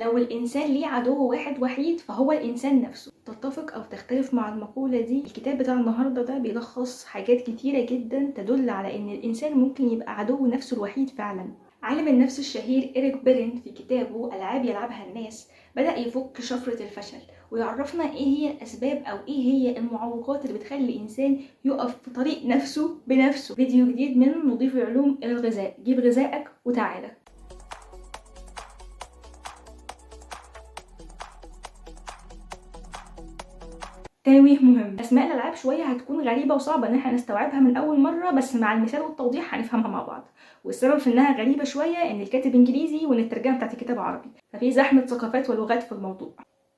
لو الإنسان ليه عدو واحد وحيد فهو الإنسان نفسه. تتفق أو تختلف مع المقولة دي؟ الكتاب بتاع النهاردة ده بيلخص حاجات كتيرة جدا تدل على إن الإنسان ممكن يبقى عدو نفسه الوحيد فعلا. عالم النفس الشهير إريك بيرن في كتابه ألعاب يلعبها الناس بدأ يفك شفرة الفشل ويعرفنا إيه هي الأسباب أو إيه هي المعوقات اللي بتخلي الإنسان يقف في طريق نفسه بنفسه. فيديو جديد من نضيف العلوم إلى الغذاء، جيب غذائك وتعالى. تنويه مهم، اسماء الالعاب شوية هتكون غريبة وصعبة ان احنا نستوعبها من اول مرة، بس مع المثال والتوضيح هنفهمها مع بعض. والسبب في انها غريبة شوية ان الكاتب انجليزي وان الترجمة بتاعت الكتاب عربي، ففي زحمة ثقافات ولغات في الموضوع.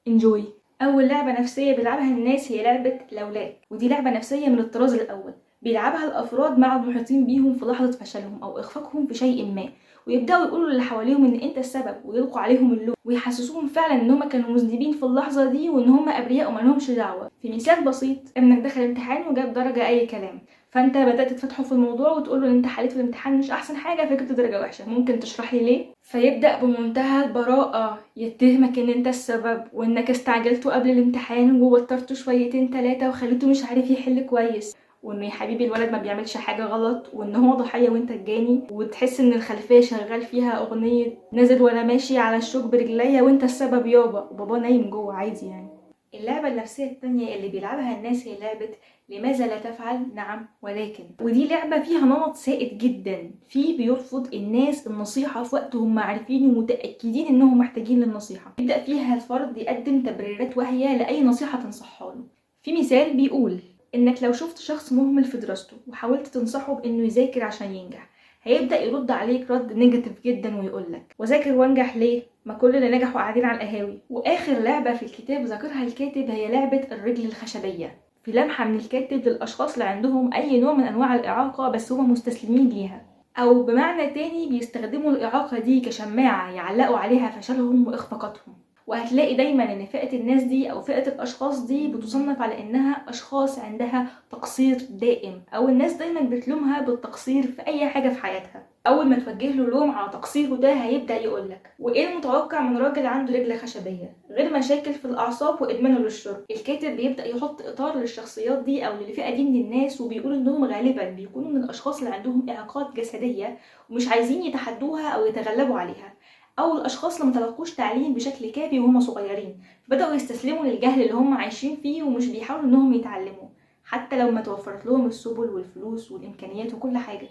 enjoy. اول لعبه نفسية بيلعبها الناس هي لعبه لولاك، ودي لعبه نفسية من الطراز الاول بيلعبها الافراد مع المحيطين بيهم في لحظة فشلهم او اخفاقهم في شيء ما، ويبداوا يقولوا للي حواليهم ان انت السبب ويلقوا عليهم اللوم ويحسسوهم فعلا ان هم كانوا مذنبين في اللحظة دي وان هم ابرياء وما لهمش دعوه. في مثال بسيط، ابنك دخل امتحان وجاب درجه اي كلام، فانت بدات تفتحه في الموضوع وتقول له ان انت حليت في الامتحان مش احسن حاجة فجبت درجه وحشة، ممكن تشرح لي ليه؟ فيبدا بمنتهى البراءة يتهمك ان انت السبب وانك استعجلته قبل الامتحان ووترته شويتين ثلاثة وخليته مش عارف يحل كويس، وانه يا حبيبي الولد ما بيعملش حاجة غلط وان هو ضحية وانت الجاني، وتحس ان الخلفية شغال فيها اغنية نازل وانا ماشي على الشوك برجليا وانت السبب يابا، وبابا نايم جوه عادي يعني. اللعبة النفسية الثانية اللي بيلعبها الناس هي لعبه لماذا لا تفعل نعم ولكن، ودي لعبه فيها نمط سائد جدا، في بيرفض الناس النصيحة في وقت هم عارفين ومتاكدين انهم محتاجين للنصيحه. يبدا فيها الفرد يقدم تبريرات واهية لاي نصيحة تنصحها له. في مثال بيقول انك لو شفت شخص مهمل في دراسته وحاولت تنصحه بانه يذاكر عشان ينجح، هيبدا يرد عليك رد negative جدا ويقولك وذاكر وانجح ليه؟ ما كل اللي نجحوا قاعدين على القهاوي. واخر لعبه في الكتاب ذكرها الكاتب هي لعبه الرجل الخشبية، في لمحه من الكاتب للاشخاص اللي عندهم اي نوع من انواع الاعاقة بس هم مستسلمين ليها، او بمعنى تاني بيستخدموا الاعاقة دي كشماعه يعلقوا عليها فشلهم واخفاقاتهم. وهتلاقي دايما ان فئة الناس دي او فئة الاشخاص دي بتصنف على انها اشخاص عندها تقصير دائم، او الناس دايما بتلومها بالتقصير في اي حاجة في حياتها. اول ما توجه له لوم على تقصيره ده هيبدأ يقولك وايه المتوقع من راجل عنده رجل خشبية غير مشاكل في الاعصاب وادمانه للشرب. الكاتب بيبدأ يحط اطار للشخصيات دي او للفئة دي من الناس، وبيقول انهم غالبا بيكونوا من الاشخاص اللي عندهم اعاقات جسدية ومش عايزين يتحدوها او يتغلبوا عليها، او الاشخاص اللي متلقوش تعليم بشكل كافي وهم صغيرين بدأوا يستسلموا للجهل اللي هم عايشين فيه ومش بيحاولوا انهم يتعلموا حتى لو ما توفرت لهم السبل والفلوس والامكانيات وكل حاجة.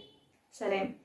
سلام.